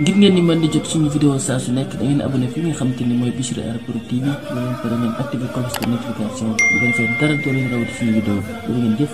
ngir ngeen di mën di jot suñu vidéo saa su nekk da ngeen abonné fi nga xamante ni mooy Bichri Airport TV ba ngeen pare ngeen activé cloche de notification bu ko defee dara doo leen rawati suñu vidéo da ngeen jëf.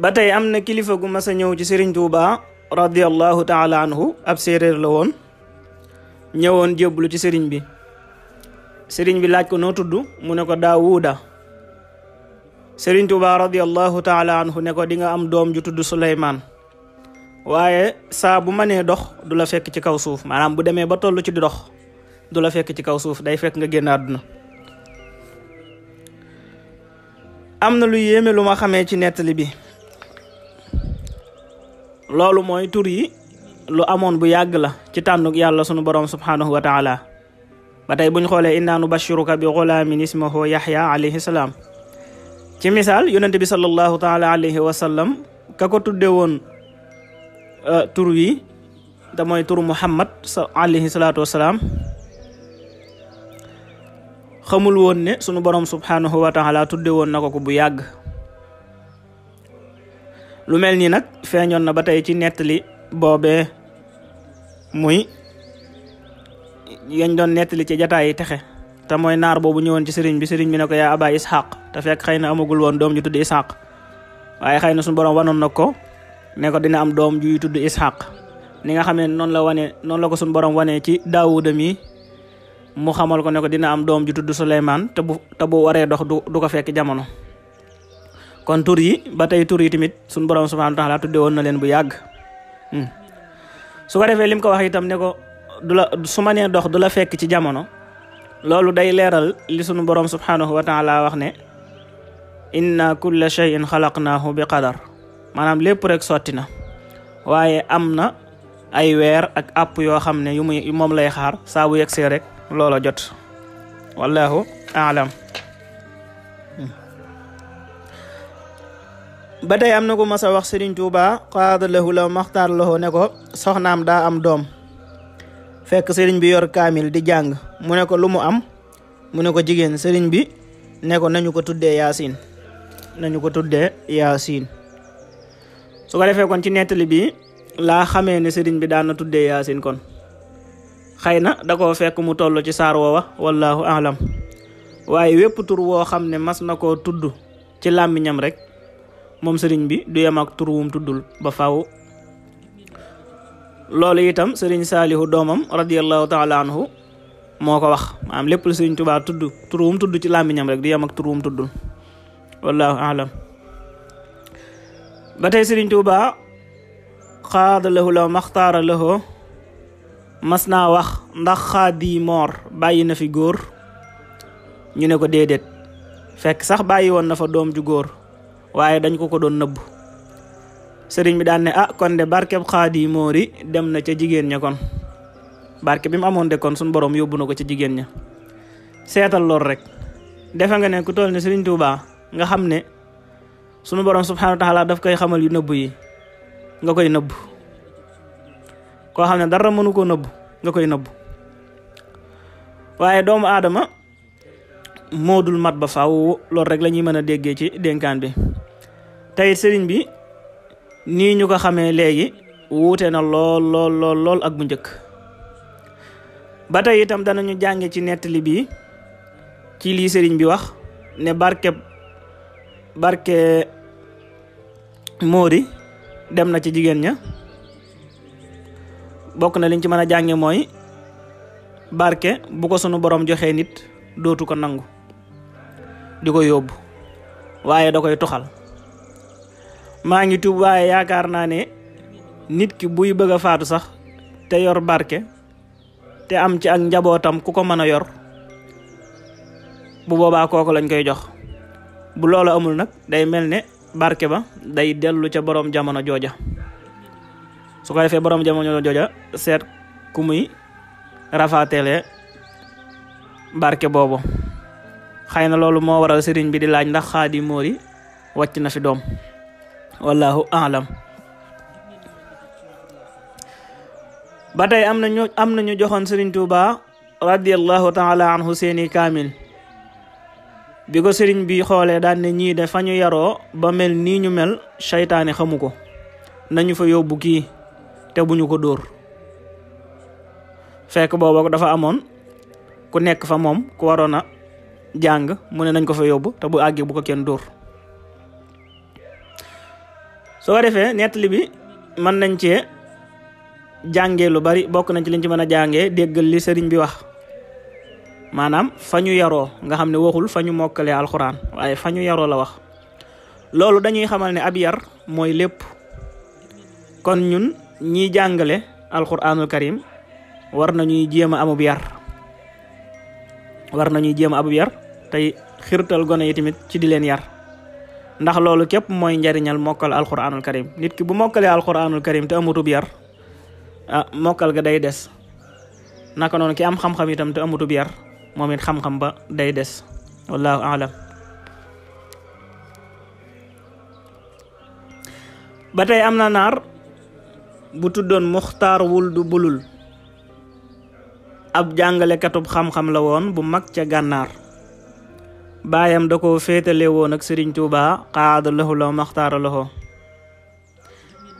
ba tey am na kilifa gu mas a ñëw ci Serigne Touba radiyallahu taala anhu ab séeréer la woon ñëwoon jébbalu ci Serigne bi. Serigne bi laaj ko noo tudd mu ne ko Daawuda. Serigne Touba radiyallahu taala anhu ne ko di nga am doom ju tudd Suleymaan waaye saa bu mënee dox du la fekk ci kaw suuf maanaam bu demee ba toll ci di dox du la fekk ci kaw suuf day fekk nga génn àdduna. am na lu yéeme lu ma xamee ci nettali bi loolu mooy tur yi lu amoon bu yàgg la ci tànnuk yàlla sunu borom subhanahu wa taala. ba tey buñ xoolee innaa nubashiruka bi ghulaamin ismuhu Yaxya alayhi salaam ci misaal yonente bi sallallahu taala alayhi wa sallam ka ko tudde woon tur wi te mooy tur Muhammad alayhi salaatu wasalaam xamul woon ne sunu borom subhanahu wa taala tudde woon na ko bu yàgg. lu mel nii nag feeñoon na ba tey ci nettali boobee muy yañ doon nettali ci jataay yi texe te mooy naar boobu ñëwoon ci sëriñ bi ne ko yaa aba ishaq te fekk xëy na amagul woon doom ju tudd ishaq waaye xëy na suñu borom wanoon na ko ne ko dina am doom juy tudd ishaq ni nga xam ne noonu la ko suñu borom wanee ci daawuda mi mu xamal ko ne ko dina am doom ju tudd suleymaan te bu waree dox du ko fekk jamono. kon tur yi ba tey tur yi tamit suñu borom subhanahu wa taala tudde woon na leen bu yàgg. su ko defee lim ko wax itam ne ko su ma nee dox du la fekk ci jamono loolu day leeral li sunu borom subhanahu wa taala wax ne inna kulla shay'in xalaqnaahu bi qadar maanaam lépp rek sotti na waaye am na ay weer ak àpp yoo xam ne yu moom lay xaar saa bu yegsee rek loola jot wallahu aalam. ba tey am na ko mas a wax Serigne Touba qaada lahu law maxtaar lahu ne ko soxnaam daa am doom fekk Serigne bi yor kaamil di jàng mu ne ko lu mu am mu ne ko jigéen Serigne bi ne ko nañu ko tuddee Yaasin su ko defee kon ci nettali bi laa xamee ne Serigne bi daan na tuddee Yaasin kon xëy na da koo fekk mu toll ci saar woowa wallahu aalam waaye wépp tur woo xam ne mas na koo tudd ci làmmiñam rek moom sëriñ bi du yem ak tur wum tuddul ba faaw. loolu itam sëriñ saalihu doomam radiyallahu taala anhu moo ko wax maanaam lépp lu sëriñ Tuubaa tudd tur wum tudd ci làmmiñam rek du yem ak tur wum tuddul wallahu aalam. ba tey sëriñ Tuubaa xaada lahu law maxtaara lahu mas naa wax ndax xaadi moor bàyyi na fi góor ñu ne ko déedéet fekk sax bàyyi woon na fa doom ju góor waaye dañ ko doon nëbb. sëriñ bi daan ne kon de barkeb xaadi moori dem na ca jigéen ña kon barke bi mu amoon de kon suñu borom yóbbu na ko ca jigéen ña. seetal lool rek defe nga ne ku toll ne sëriñ Tuubaa nga xam ne sunu borom subhanahu wa taala daf koy xamal yu nëbb yi nga koy nëbb koo xam ne dara mënu koo nëbb nga koy nëbb waaye doomu aadama moodul mat ba faaw loolu rek la ñuy mën a déggee ci dénkaan bi. tey sëriñ bi nii ñu ko xamee léegi wuute na lool ak bu njëkk. ba tey itam danañu jànge ci nettali bi ci lii sëriñ bi wax ne barke moori dem na ci jigéen ña bokk na liñ ci mën a jànge mooy barke bu ko sunu borom joxee nit dootu ko nangu di ko yóbbu waaye da koy toxal. maa ngi tuub waaye yaakaar naa ne nit ki buy bëgg a faatu sax te yor barke te am ci ak njabootam ku ko mën a yor bu boobaa kooku lañ koy jox. bu loolu amul nag day mel ne barke ba day dellu ca borom jamono jooja su ko defee borom jamono jooja seet ku muy rafaateele barke boobu. xëy na loolu moo waral sëriñ bi di laaj ndax xaadi moori wàcc na fi doom wallahu aalam. ba tey am nañu joxoon sëriñ Tuubaa radiyallahu taala anhu seeni kaamil bi ko sëriñ bi xoolee daan ne ñii de fa ñu yaroo ba mel nii ñu mel seytaane xamu ko nañu fa yóbbu kii te bu ñu ko dóor. fekk booba dafa amoon ku nekk fa moom ku waroon a jàng mu ne nañ ko fa yóbbu te bu àggee bu ko kenn dóor. soo defee nettali bi mën nañ cee jàngee lu bari. bokk nañ ci liñ ci mën a jàngee déggal li sëriñ bi wax, maanaam fa ñu yaroo, nga xam ne waxul fa ñu mokkalee alxuraan waaye fa ñu yaroo la wax. loolu dañuy xamal ne ab yar mooy lépp. kon ñun ñiy jàngale alxuraanul karim war nañuy jéem a amub yar, tey xirtal gone yi tamit ci di leen yar, ndax loolu képp mooy njariñal mokkal alxuraanul karim. nit ki bu mokkalee alxuraanul karim te amutub yar, mokkal ga day des. naka noonu ki am xam-xam itam te amutub yar, moom it xam-xam ba day des. wallahu aalam. ba tey am na naar bu tuddoon Muxtaar Wuldu Bulul, ab jàngalekatub xam-xam la woon bu mag ca gànnaar. baayam da ko féetale woon ak Sëriñ Tuubaa xaada lahu law maxtaara lahu.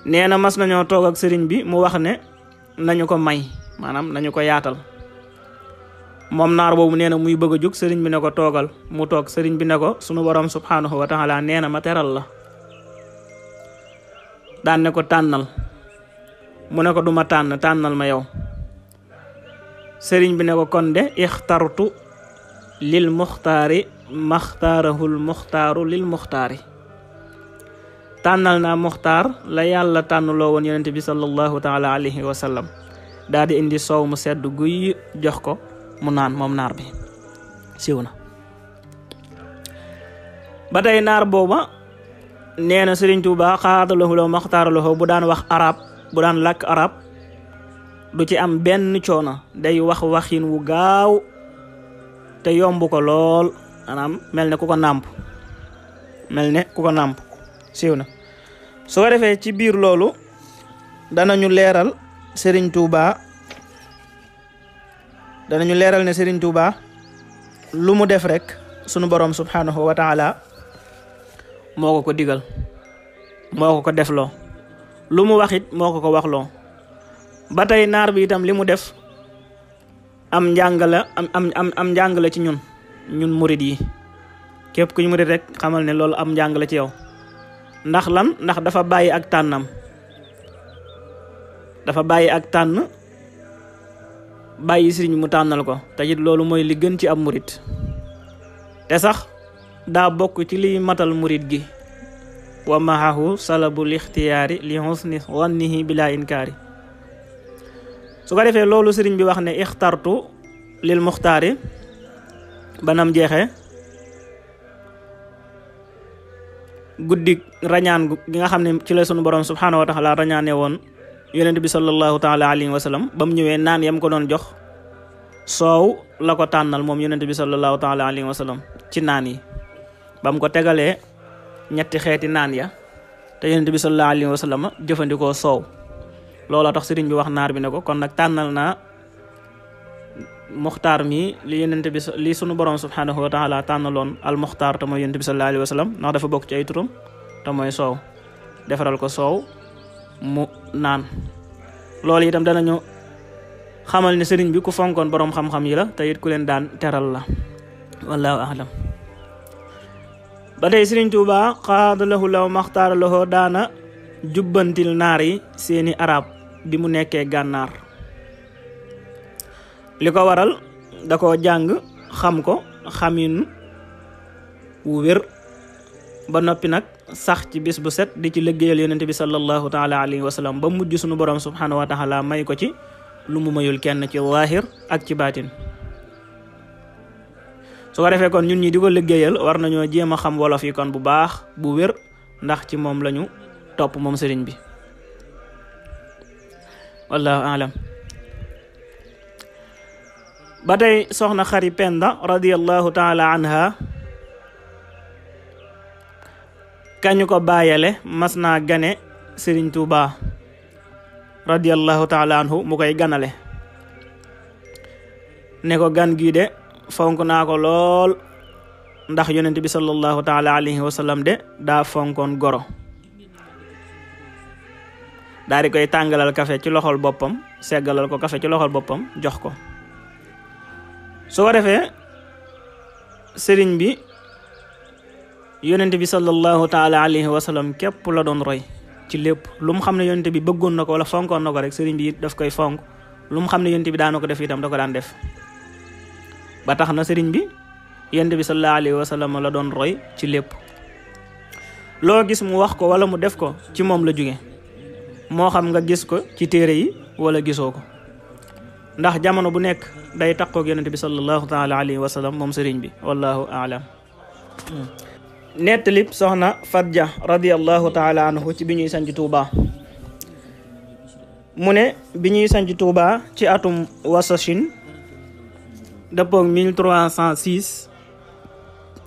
nee na mas nañoo toog ak sëriñ bi mu wax ne nañu ko may, maanaam nañu ko yaatal. moom naar boobu nee na muy bëgg a jóg, sëriñ bi ne ko toogal. mu toog, sëriñ bi ne ko sunu borom subhanahu wa taala nee na ma teral la. daan ne ko tànnal, mu ne ko duma tànnal ma yow. sëriñ bi ne ko kon de ixtartu lil muxtaari maxtaarahul muxtaaru lil muxtaari. tànnal naa muxtaar la yàlla tànnloo woon yonente bi sallallahu taala alayhi wa sallam. daal di indi soow mu sedd guy jox ko mu naan moom naar bi. siw na. ba tey naar booba nee na Sëriñ Tuubaa xaadalahu law maxtaaralahu bu daan wax arab, bu daan làkk arab, du ci am benn coono, day wax waxin wu gaaw te yomb ko lool, maanaam mel ne ku ko nàmp. siiw na. su ko defee ci biir loolu danañu leeral ne Sëriñ Tuubaa lu mu def rek sunu borom subhanahu wa taala moo ko digal, moo ko defloo. lu mu waxit moo ko waxloo. ba tey naar bi itam li mu def am njàngale ci ñun murid yi. képp ku ñu murid rek xamal ne loolu am njàngale ci yow. ndax lan? ndax dafa bàyyi ak tànnam, bàyyi sëriñ mu tànnal ko. te it loolu mooy li gën ci ab murid. te sax daa bokk ci liy matal murid gi. wa mahahu salabul ixtiyaari li husni wannihi bila inkaari. su ko defee loolu sëriñ bi wax ne ixtartu lil muxtaari banam jeexee, guddi rañaan gi nga xam ne ci la sunu borom subhanahu wa taala rañaane woon yonent bi sallallahu taala alayhi wa sallam. ba mu ñëwee naan yam ko doon jox soow la ko tànnal moom yonent bi sallallahu taala alayhi wa sallam ci naan yi. ba mu ko tegalee ñetti xeeti naan ya te yonent bi sallallahu alayhi wa sallam jëfandikoo soow. looloo tax sëriñ bi wax naar bi ne ko kon nag tànnal naa muxtaar mi li sunu borom subhanahu wa taala tànnaloon al muxtaar te mooy yonent bi sallallahu alayhi wa sallam, ndax dafa bokk ci ay turam te mooy soow. defaral ko soow mu naan. loolu itam danañu xamal ne sëriñ bi ku fonkoon borom xam-xam yi la te it ku leen daan teral la. wallahu a'lam. ba tey Sëriñ Tuubaa xaada lahu law maxtaara lahu daana jubbantil naar yi seeni arab bi mu nekkee gànnaar. li ko waral da koo jàng xam ko xamin wu wér, ba noppi nag sax ci bis bu set di ci liggéeyal yonente bi sallallahu taala alayhi wa sallam, ba mujj sunu borom subhanahu wa taala may ko ci lu mu mayul kenn ci zaahir ak ci baatin. su ko defee kon ñun ñi di ko liggéeyal war nañoo jéem a xam wolof yi kon bu baax bu wér, ndax ci moom lañu topp moom sëriñ bi. wallahu aalam. ba tey soxna Xari Penda radiyallahu taala anha kañu ko bàyyale mas naa gane Sëriñ Tuubaa radiyallahu taala anhu mu koy ganale ne ko gan gii de fonk naa ko lool ndax yonent bi sallallahu taala alayhi wa sallam de daa fonkoon goro. daal di koy tàngalal café ci loxol boppam seggalal ko café ci loxol boppam jox ko. su ko defee sëriñ bi yonent bi sallallahu taala alayhi wa sallam képp la doon roy ci lépp. lu mu xam ne yonent bi bëggoon na ko wala fonkoon na ko rek sëriñ bi daf koy fonk. lu mu xam ne yonent bi daana ko def itam da ko daan def. ba tax na sëriñ bi yonent bi sallallahu alayhi wa sallam la doon roy ci lépp. loo gis mu wax ko wala mu def ko ci moom la jóge, moo xam nga gis ko ci téere yi wala gisoo ko, ndax jamono bu nekk day takkook yonent bi sallallahu taala alayhi wa sallam moom sëriñ bi. wallahu aalam. nettalib soxna Fatja radiyallahu taala anhu ci bi ñuy sanc Tuuba. mu ne bi ñuy sanc Tuuba ci atum wasashin dëppook 1306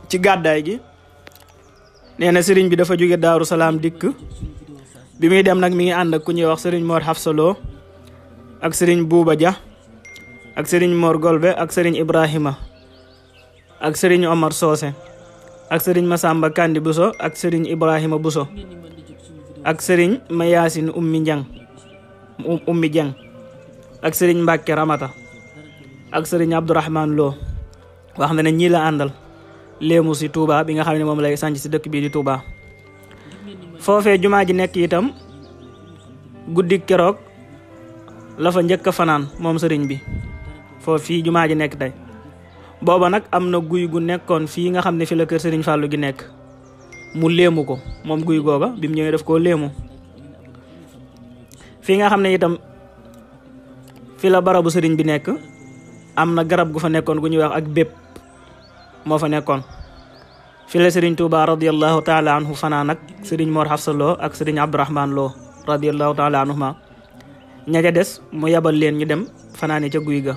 ci gàddaay gi, nee na sëriñ bi dafa jóge Daaru Salaam dikk. bi muy dem nag mi ngi ànd ak ku ñuy wax sëriñ Mor Hafsalo ak sëriñ Buuba Dia ak sëriñ Mor Golbe ak sëriñ Ibrahima ak sëriñ Omar Soose ak sëriñ Masamba Kandi Buso ak sëriñ Ibrahima Buso ak sëriñ Mayaasin Ummi Jang ak sëriñ Mbàkke Ramata ak sëriñ Abdourahman Lo. wax na ne ñii la àndal léemu si Touba bi nga xam ne moom lay sanc si dëkk bii di Touba. foofee jumaa ji nekk itam guddi keroog la fa njëkk a fanaan moom sëriñ bi foofu fii jumaa ji nekk tey. booba nag am na guy gu nekkoon fii nga xam ne fi la kër sëriñ Fàllu gi nekk, mu léemu ko moom guy googa bi mu ñëwee daf koo léemu. fii nga xam ne itam fi la barabu sëriñ bi nekk am na garab gu fa nekkoon gu ñuy wax ak bépp moo fa nekkoon. fi la sëriñ Tuuba radiyallahu taala anhu fanaan ak sëriñ Mor Hafsa Lo ak sëriñ Abdourahman Lo radiyallahu taala anhuma. ña ca des mu yabal leen ñu dem fanaani ca guy ga,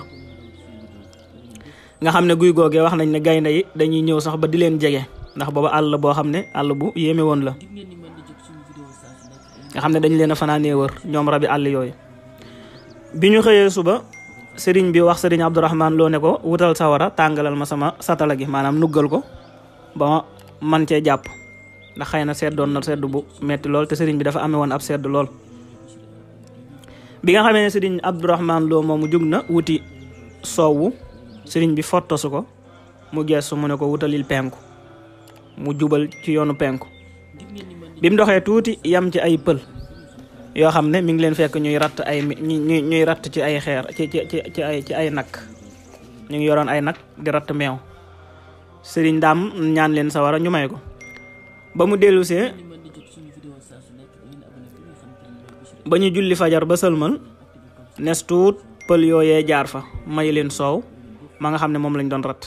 nga xam ne guy googee wax nañ ne gaynde yi dañuy ñëw sax ba di leen jege, ndax booba àll boo xam ne àll bu yéeme woon la, nga xam ne dañ leen a fanaanee wër ñoom rabi àll yooyu. bi ñu xëyee suba sëriñ bi wax sëriñ Abdourahman Lo ne ko wutal sawara tàngalal ma sama satala gi, maanaam nuggal ko ba man cee jàpp, ndax xëy na seddoon na sedd bu metti lool te sëriñ bi dafa amee woon ab sedd lool. bi nga xamee ne sëriñ Abdourahman Lo moomu jug na wuti soowu, sëriñ bi fottasu ko mu geesu mu ne ko wutalil penku, mu jubal ci yoonu penku. bi mu doxee tuuti yam ci ay pël yoo xam ne mi ngi leen fekk ñuy ratt ci ay xeer ci ay nag, ñu ngi yoroon ay nag di ratt meew. sëriñ daam ñaan leen sawara ñu may ko. ba mu dellusee ba ñu julli fajar ba sëlmal nes tuut pël yooyee jaar fa may leen soow ma nga xam ne moom lañ doon rat.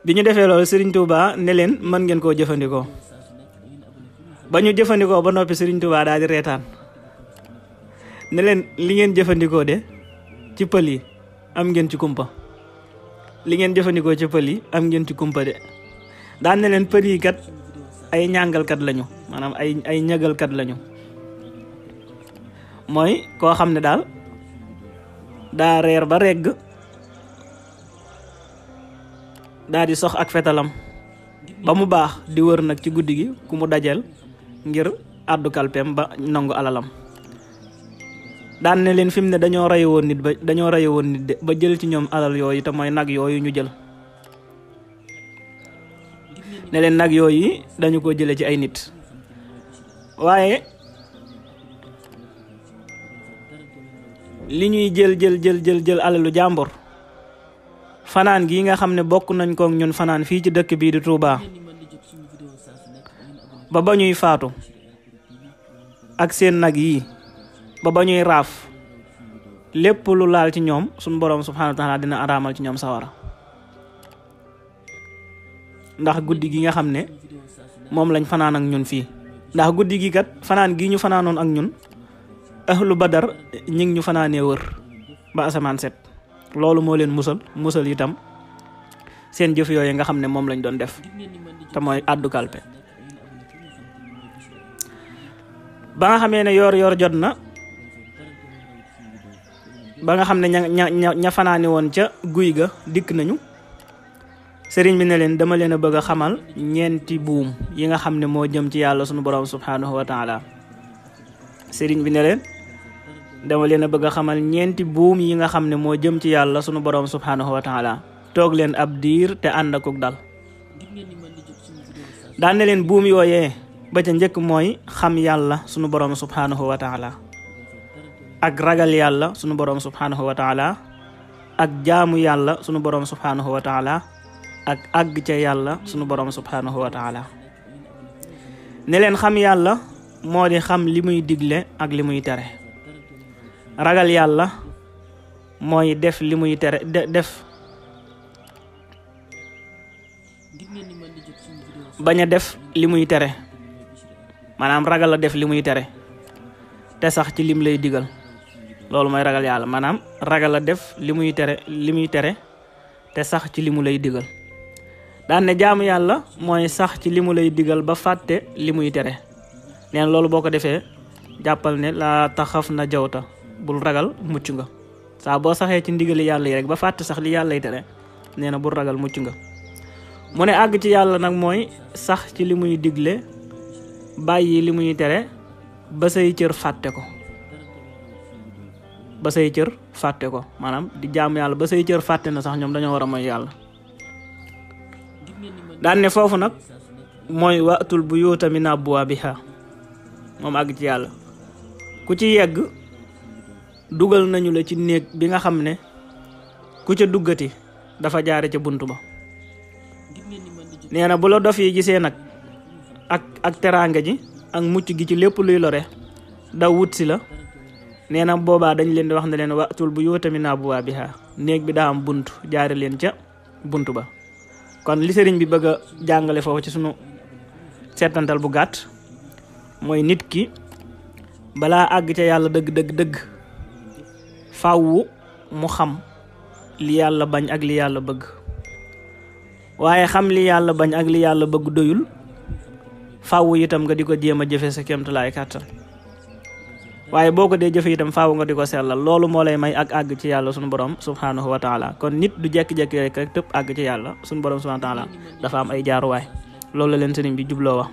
bi ñu defee loolu sëriñ Touba ne leen mën ngeen koo jëfandikoo. ba ñu jëfandikoo ba noppi sëriñ Touba daal di reetaan ne leen li ngeen jëfandikoo de ci pël yi am ngeen ci kumpa, li ngeen jëfandikoo ci pël yi am ngeen ci kumpa de. daan ne leen pël yi kat ay ñàngalkat lañu, maanaam ay ñagalkat lañu, mooy koo xam ne daal daa reer ba regg daa di sox ak fetalam ba mu baax di wër nag ci guddi gi ku mu dajeel ngir àddu kalpeem ba nangu alalam. daan ne leen fi mu ne dañoo rey woon nit de ba jël ci ñoom alal yooyu te mooy nag yooyu ñu jël. ne leen nag yooyu dañu ko jële ci ay nit, waaye li ñuy jël alalu jàmbur fanaan gi nga xam ne bokk nañ ko ñun fanaan fii ci dëkk bii di Touba ba ñuy faatu, ak seen nag yi ba ñuy raaf, lépp lu laal ci ñoom suñu boroom subhanahu wa ta'ala dina araamal ci ñoom sawara. ndax guddi gi nga xam ne moom lañ fanaan ak ñun fii, ndax guddi gi kat fanaan gi ñu fanaanoon ak ñun ahlu badar ñi ngi ñu fanaanee wër ba asamaan set. loolu moo leen musal itam seen jëf yooyu nga xam ne moom lañ doon def te mooy àddu kalpe. ba nga xamee ne yoor jot na, ba nga xam ne ña fanaane woon ca guy ga dikk nañu, sëriñ bi ne leen dama leen a bëgg a xamal ñeenti buum yi nga xam ne moo jëm ci yàlla sunu borom subhanahu wa taala sëriñ bi ne leen dama leen a bëgg a xamal ñeenti buum yi nga xam ne moo jëm ci yàlla sunu borom subhanahu wa taala toog leen ab diir te ànd akuk dal daan ne leen buum yooyee ba ca njëkk mooy xam yàlla sunu borom subhanahu wa taala ak ragal yàlla sunu borom subhanahu wa taala ak jaamu yàlla sunu borom subhanahu wa taala ak àgg ca yàlla sunu borom subhanahu wa taala ne leen xam yàlla moo di xam li muy digle ak li muy tere ragal yàlla mooy def li muy tere def bañ a def li muy tere maanaam ragal a def li muy tere te sax ci lim lay digal loolu mooy ragal yàlla maanaam ragal a def li muy tere te sax ci li mu lay digal daan ne jaamu yàlla mooy sax ci li mu lay digal ba fàtte li muy tere neen loolu boo ko defee jàppal ne laa taxaf na jawta bul ragal mucc nga saa boo saxee ci ndigali yàlla yi rek ba fàtte sax li yàlla lay tere nee na bul ragal mucc nga mu ne àgg ci yàlla nag mooy sax ci li muy digle bàyyi li muy tere ba say cër fàtte ko maanaam di jaamu yàlla ba say cër fàtte na sax ñoom dañoo war a mooy yàlla daan ne foofu nag mooy waatul buyuuta min abwaabiha moom àgg ci yàlla ku ci yegg dugal nañu la ci néeg bi nga xam ne ku ca duggati dafa jaare ca bunt ba nee na bu la dof yi gisee nag ak teraanga ji ak mucc gi ci lépp luy lore daw wut si la nee na boobaa dañ leen di wax ne leen waatul buyuuta min abwaabiha néeg bi daa am bunt jaare leen ca bunt ba kon li sëriñ bi bëgg a jàngale foofu ci sunu seetantal bu gàtt mooy nit ki balaa àgg ca yàlla dëgg fàwwu mu xam li yàlla bañ ak li yàlla bëgg waaye xam li yàlla bañ ak li yàlla bëgg doyul fàwwu itam nga di ko jéem a jëfe sa kéemtulaay kàttan waaye boo ko dee jëfe itam faaw nga di ko sellal loolu moo lay may ak àgg ci yàlla sunu borom subhanahu wa taala kon nit du jekki-jekki rek tëpp àgg ci yàlla sunu borom subhanahu wa taala dafa am ay jaaruwaay loolu la leen sëriñ bi jubloo wax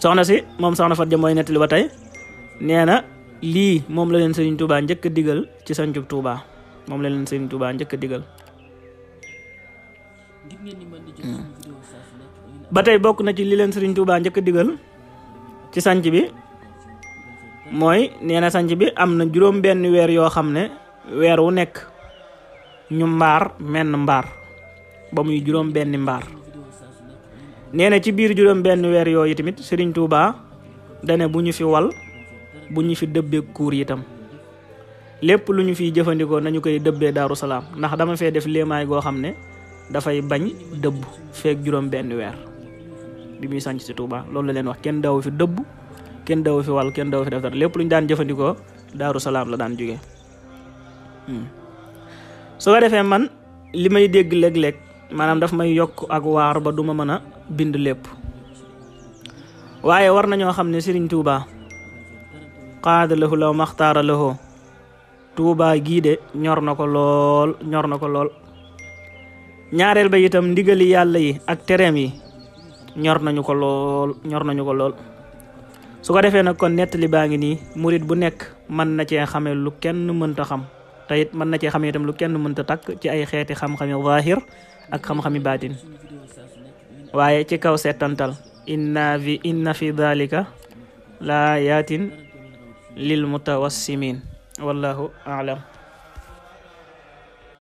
soxna si moom soxna Fat Ja mooy nettali ba tey nee na lii moom la leen sëriñ Touba njëkk a digal ci sancub Touba moom la leen sëriñ Touba njëkk a digal ba tey bokk na ci li leen sëriñ Touba njëkk a digal ci sanc bi mooy nee na sanc bi am na juróom benn weer yoo xam ne weer wu nekk ñu mbaar menn mbaar ba muy juróom benn mbaar nee na ci biir juróom benn weer yooyu tamit sëriñ Touba dane bu ñu fi wal bu ñu fi dëbbee kuur itam lépp lu ñu fiy jëfandikoo nañu koy dëbbee Daaru Salaam ndax dama fee def léemaay goo xam ne dafay bañ dëbb feek juróom benn weer bi muy sanc ci Touba loolu la leen wax kenn daw fi dëbb kenn daw fi wal kenn daw fi def dara lépp lu ñu daan jëfandikoo Daaru Salaam la daan jóge su ko defee man li may dégg léeg-léeg maanaam daf may yokk ak waar ba duma mën a bind lépp waaye war nañoo xam ne Serigne Touba qaada lahu law maxtaara lahu Touba gii de ñor na ko lool ñaareel ba itam ndigali yàlla yi ak tereem yi ñor nañu ko lool su ko defee nag kon nettali baa ngi nii murit bu nekk mën na cee xamee lu kenn mënta xam te it mën na cee xamee itam lu kenn mënta takk ci ay xeeti xam-xami zaahir ak xam-xami baatin waaye ci kaw seetantal inna fi dhalika la ayatin lil mutawassimin wallahu a'lam